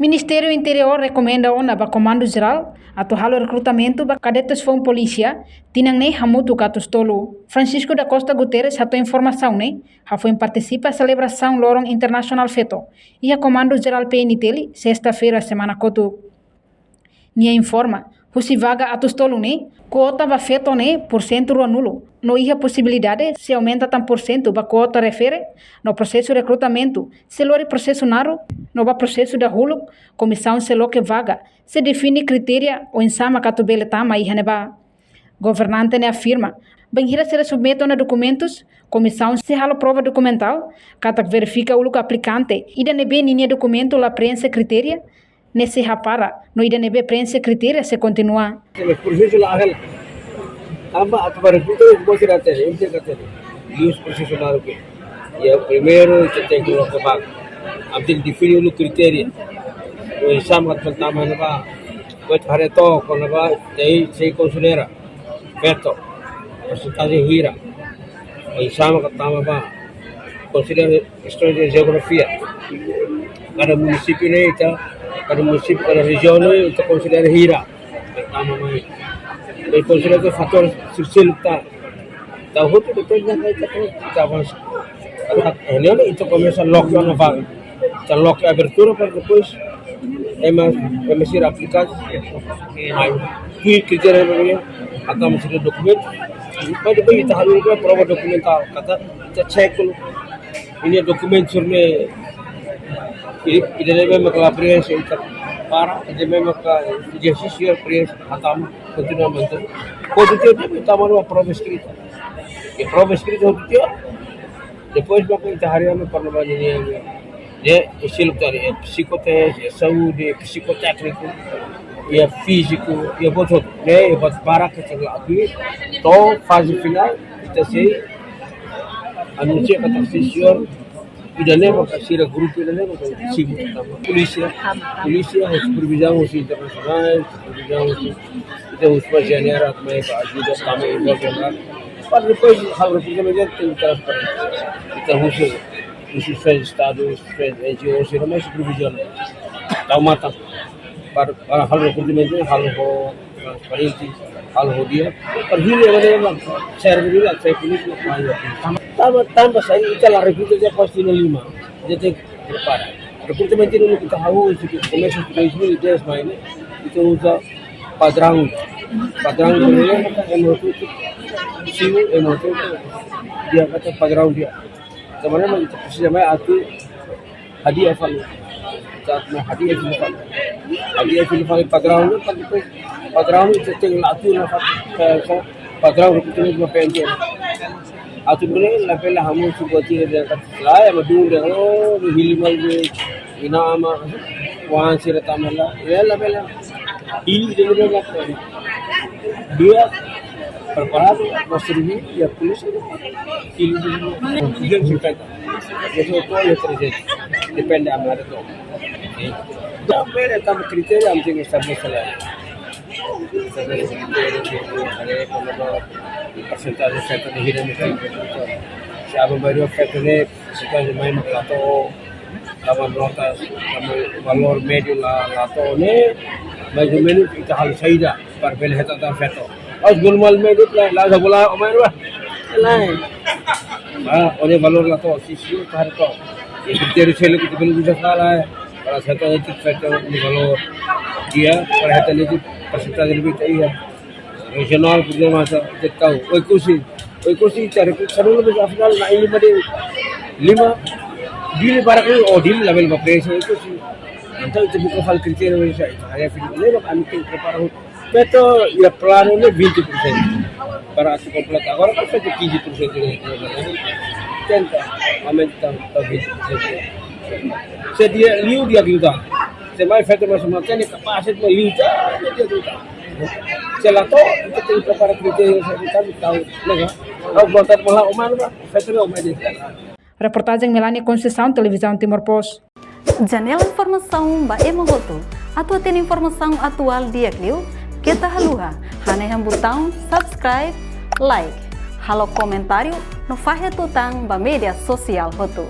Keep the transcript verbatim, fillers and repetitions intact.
Ministériu Interiór rekomenda ona ba Komandu Jerál atu halo rekrutamentu ba kadetes foun polísia tinan ne'e hamutuk atus tolu. Francisco da Costa Guterres hato'o informasaun ne'e hafoin partisipa selebrasaun Loron Internasionál Feto iha Komandu Jerál P N T L, sesta-feira semana kotuk. Nia informa, husi vaga atus tolu ne'e, kuota ba feto ne'e porsentu ruanulu, no iha posibilidade sei aumenta tan porsentu ba kuota refere, no prosesu rekrutamentu sei lori prosesu naruk, no ba prosesu dahuluk, komisaun sei loke vaga, sei define kritéria oinsá mak atu bele tama iha ne'ebá. Governante ne'e afirma, bainhira sira submete ona dokumentus, komisaun sei halo prova dokumentál, katak verifika uluk aplikante ida ne'ebé ninia dokumentu la preenxe kritéria ne'e sei hapara, no ida ne'ebé preenxe kritéria sei kontinua. Mas prosesu la ahel. Tanba atu ba rekruta, ita mós ida hatene, ita hatene. Liu husi prosesu naruk ne'e. Iha primeiru, ita tenke loke vaga. Ami tenke define uluk kritéria. Oinsá mak atu tama ne'ebá. Buat haree to'ok kona-ba, sei, sei konsidera feto, persentajen hira. Oinsá mak atu tama ba, konsidera kestaun de jeografia. Kada munisípiu ne'e ita, kada munisípiu, kada rejiaun ne'e ita konsidera hira. Tama mai. Ita konsidera fatór sosiál ta. Entaun, hotu depois ne'e ita, ita avansa. Entaun, eh, ne'e ita komesa loke ona vaga. Ita loke abertura para depois ema, ema sira aplika. Mai, tuir kritéria ne'ebé, atu mós sira dokumentu. Mas depois ita halo prova dokumentál, katak ita cek uluk. Nia dokumentu sira-ne'e, i, ida-ne'ebé mak la preenxe ita para, ida-ne'ebé mak ezersísiu preenxe, atu kontinua mantén. Hotu tiha ita mós prova eskrita. I prova eskrita hotu tiha. Depois mak ita haree ami para numa ninia, ninia, ninia, estilu tadi, eh, psikoteste, eh, saúde, psikotékniku, eh, fíziku, eh, buat hotu. Ne'e, eh, buat barak ke sila akui, to'o faze finál, ita sei anunsia katak sesión, ida-ne'e maka sira grupu ida-ne'e maka simu tama. Polísia, polísia, eh, supervizaun husi internasionál, supervizaun husi, ita husi Jeneral, mai ba ajuda, tama envolve ona. Para depois, halo rekrutamentu, tenke transparente. Ita husi instituisaun Estadu, instituisaun N G O, sira mai supervizaun. Tau matan. Para, para halo rekrutamentu, halo ho transparente, halo ho di'ak. Para hili yang ada memang, serve dulu, saya pilih, tanba, tanba sai ita la rekruta de'it pasti na lima. Jadi, prepara. Rekrutamentu ne'e ita hahú, husi komesa dois mil e dez mai ne'e, ita uza padraun. Padraun ne'e, ema hotu, simu, ema hotu, di'ak katak padraun di'ak. Tanba ne'e mak ita presiza mai atu hadi'a fali. Ita atu mai hadi'a fali. Hadi'a fali padraun ne'e, para depois padraun ne'e ita tenke la atu na fali, eh, so, padraun ne'e ita tenke P N T L. Atu bele labele hamosu buat ida dehan katak lae, ema dun dehan, oh, hili malu, ina ama, wan sira tama la, ya labele. Hili dehan dehan katak di'ak, preparadu, mas servisu, ya polísia, hili dehan dehan. Duzentos e cinquenta. Eso todo es trescientos. Depende a madre todo. Entaun, bele, tanba kritéria, ami tenke estabelese la. Porsentájen feto ne'e hira ne'e. Se aban-bainrua feto ne'e, porsentájen mai mak la to'o, tanba notas, tanba valór médiu la, la to'o ne'e, mais ou menus ita halo saida para bele hetan tan feto. Aos gol mal médiu la, la sa bola o mai rua. Lae. Ah, o-nia valór la to'o, si, si, ita haree to'o. I kritéria seluk ita bele uza fali, para hetan ita feto nia valór. Di'ak, para hetan ita porsentájen lebih ta iha. Rejionál, problema sa, ita tau. Oekusi, Oekusi ita rekruta sanulu, mas afinál na'in-lima de'it. Lima, Dili barak liu, oh, Dili labele ba preenxe Oekusi. Entaun ita buka fali kritéria, mas ita haree fali, lembra ami tenke prepara. Feto iha planu ne'e vinte por cento. Para atu kompleta. Agora kan feto quinze por cento ne'e. Tenta aumenta para vinte por cento. Se di'ak liu, di'ak liután. Se mai feto mais uma, tem capacidade mais liután, di'ak liután. Se la to'o, ita tenke prepara kritéria, se ita tau, ne'e ka? Au vontade malah o mai ne'ebá, feto ne'e o mai de'it. Reportajen Melania Conceição, Televizaun Timor Post. Janela informasaun ba ema hotu. Atu hatene informasaun atuál di'ak liu, keta haluha hanehan butaun subscribe, like, halo komentáriu no fahe tutan ba média sosiál hotu.